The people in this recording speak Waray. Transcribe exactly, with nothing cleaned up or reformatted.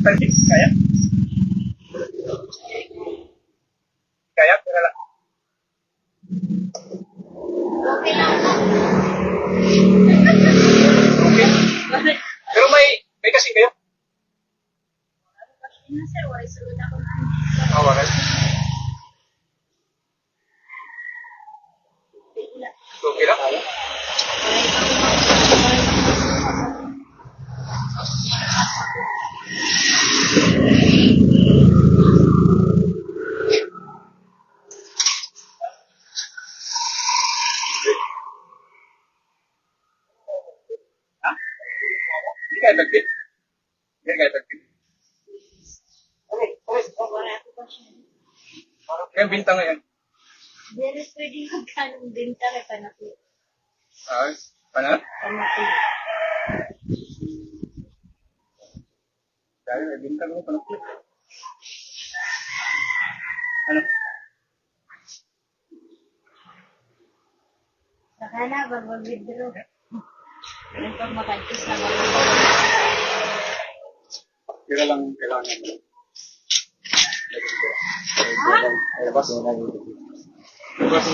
Kaya? Kaya? Kaya lang. Okay lang po. Okay. Pero may, may kasing kayo? Ano, sir, waray sulod ako na. Ah, waray. Okay lang. Ha? Hindi kaya tagpit? Hindi kaya tagpit? Kaya binta ngayon. Diri pwede magkano ang binta kay panakit. Ah, panakit? Panakit. Dahil ay binta mo panakit. Ano? Saka na, pag mag-withdraw. Yung pag makadtos na mag-withdraw. Pira lang kailangan mo? Ay, labas. Labas.